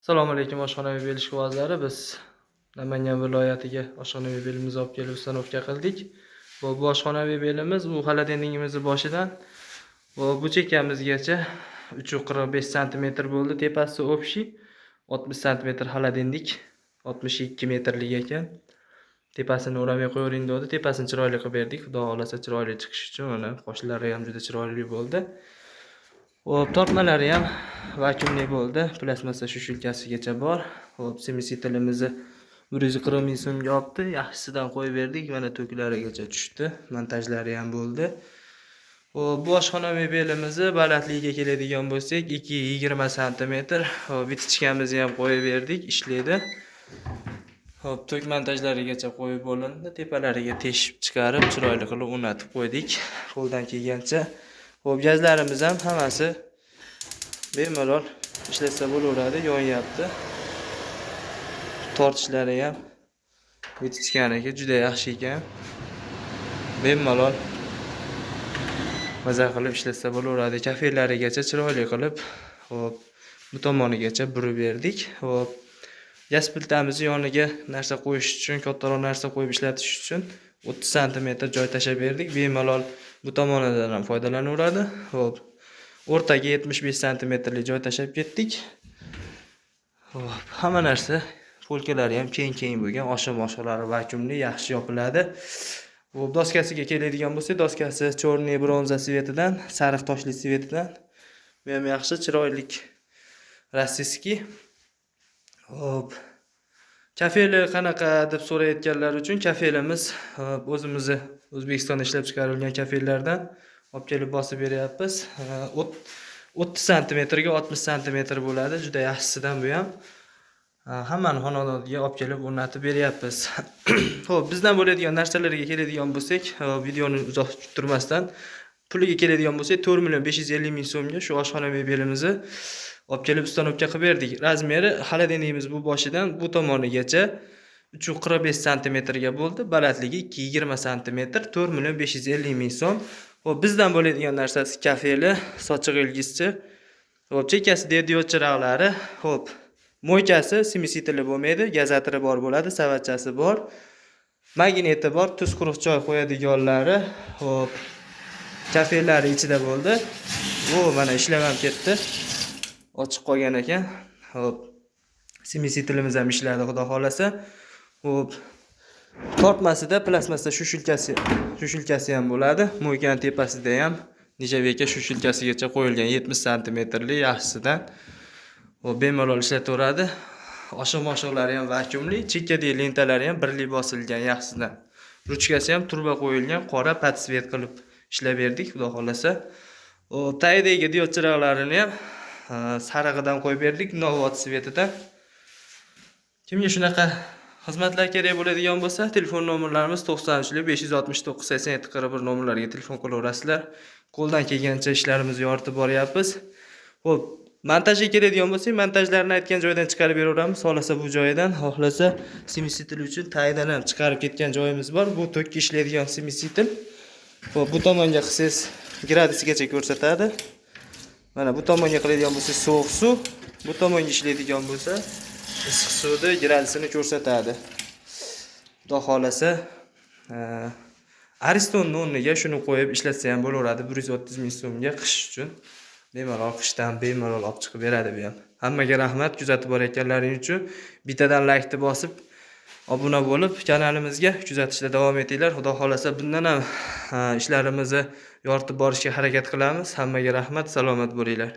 Assalomu alaykum, oshxona mebel ishqibozlari. Biz Namangan viloyatiga oshxona mebelimizni olib kelib установка qildik. Bu oshxona mebelimiz bu холодильник imizni boshidan va bu chekkamizgacha 3,45 santimetr bo'ldi. Tepasi общий 60 santimetr, холодильник 62 metrlik ekan. Tepasini o'ramay qo'yavering dedi. Tepasini chiroyli qilib berdik. Xudo xohlasa, chiroyli chiqishi uchun mana qoshlari ham juda chiroyli bo'ldi. Xo'p, tortmalari ham vakuumli bo'ldi. Plastmassa сушилка sigacha bor. Xo'p, смеситель imizni 140 ming so'mga olibdi. Yaxshisidan qo'yib berdik. Mana toklarigacha tushdi. Montajlari ham bo'ldi. Xo'p, bu oshxona mebelimizni balandligiga keladigan bo'lsak, 2,20 santimetr. Xo'p, вытяжка mizni ham qo'yib berdik, ishlaydi. Xo'p, tok montajlarigacha qo'yib bo'lindi. Tepalariga teshib chiqarib, chiroyli qilib o'rnatib qo'ydik. Qo'ldan kelgancha. Xo'p, gazlarimiz ham hammasi bemalol ishlatsa bo'laveradi, yonyapti. Tortishlari ham вытяжка niki juda yaxshi ekan. Bemalol maza qilib ishlatsa bo'laveradi. Kafelarigacha chiroyli qilib, xo'p, bu tomonigacha burib berdik. Xo'p, gaz plitamizni yoniga narsa qo'yish uchun, kattaroq narsa qo'yib ishlatish uchun 30 santimetr joy tashlab berdik. Bemalol bu tomonidan ham foydalanaveradi. Xo'p, o'rtaga 75 santimetrlik joy tashlab ketdik. Xo'p, hamma narsa полка lari ham keng-keng bo'lgan, oshiq-moshiqlari vakuumli, yaxshi yopiladi. Bu doskasiga keladigan bo'lsak, doskasi черный бронза цвет idan, sariq toshli цвет idan. Bu ham yaxshi, chiroylik, российский. Xo'p. Kafeli qanaqa deb so'rayotganlar uchun kafelimiz, xo'p, o'zimizni O'zbekistonda ishlab chiqarilgan kafellardan olib kelib bosib beryapmiz. 30 santimetrga 60 santimetr bo'ladi. Juda yaxshisidan bu ham. Hammani xonadoniga olib kelib o'rnatib beryapmiz. Xo'p, bizdan bo'ladigan narsalarga keladigan bo'lsak, videoni uzoq kuttirmasdan puliga keladigan bo'lsak, 4 million 550 ming so'mga shu oshxona mebelimizni olib kelib установка qilib berdik. Размер i холодильник imiz bu boshidan bu tomonigacha 3,45 santimetrga bo'ldi. Balandligi 2,20 santimetr, 4 million 550 ming so'm. Xo'p, bizdan bo'ladigan narsasi kafeli, sochiq ilgizchi, xo'p, chekkasida diod chiroqlari, xo'p, мойка si смеситель i bo'lmaydi, gazatiri bor bo'ladi, savatchasi bor. Magniti bor, tuz, quruq choy qo'yadiganlari, xo'p, kafellari ichida bo'ldi. Bu mana ishlab ham ketdi. Ochiq qolgan ekan. Xo'p. Смеситель imiz ham ishladi, xudo xohlasa. Xo'p. Tortmasida plastmassa сушилка si ham bo'ladi. Мойка ni tepasida ham нержавейка сушилка sigacha qo'yilgan, 70 santimetrli, yaxshisidan. Xo'p, bemalol ishlataveradi. Oshiq-moshiqlari ham vakuumli, chekkadagi lentalari ham birlik bosilgan, yaxshisidan. Ruchkasi ham truba qo'yilgan, qora под цвет qilib ishlab berdik, xudo xohlasa. Xo'p, tagidagi diod chiroqlarini ham sarig'idan qo'yib berdik, novvot цвет idan. Kimga shunaqa xizmatlar kerak bo'ladigan bo'lsa, telefon nomerlarimiz 93 569 87 41 nomerlariga telefon qilaverasizlar. Qo'ldan kelgancha ishlarimizni yoritib boryapmiz. Xo'p, montajga keladigan bo'lsak, montajlarni aytgan joydan chiqarib beraveramiz. Xohlasa bu joyidan, xohlasa смеситель uchun tagidan ham chiqarib ketgan joyimiz bor. Bu tokka ishlaydigan смеситель. Xo'p, bu tomonga qilsangiz, gradusgacha ko'rsatadi. Mana bu tomonga qiladigan bo'lsa, sovuq suv, bu tomonga ishlaydigan bo'lsa, issiq suvni gradusini ko'rsatadi. Xudo xohlasa, Aristonni o'rniga shuni qo'yib ishlatsa ham bo'laveradi 130 ming so'mga qish uchun. Bemalol qishdan bemalol olib chiqib beradi bu ham. Hammaga rahmat kuzatib borayotganlaring uchun. Bittadan laykni bosib, obuna bo'lib, kanalimizga kuzatishda davom etinglar. Xudo xohlasa, bundan ham ishlarimizni yoritib borishga harakat qilamiz. Hammaga rahmat, salomat bo'linglar.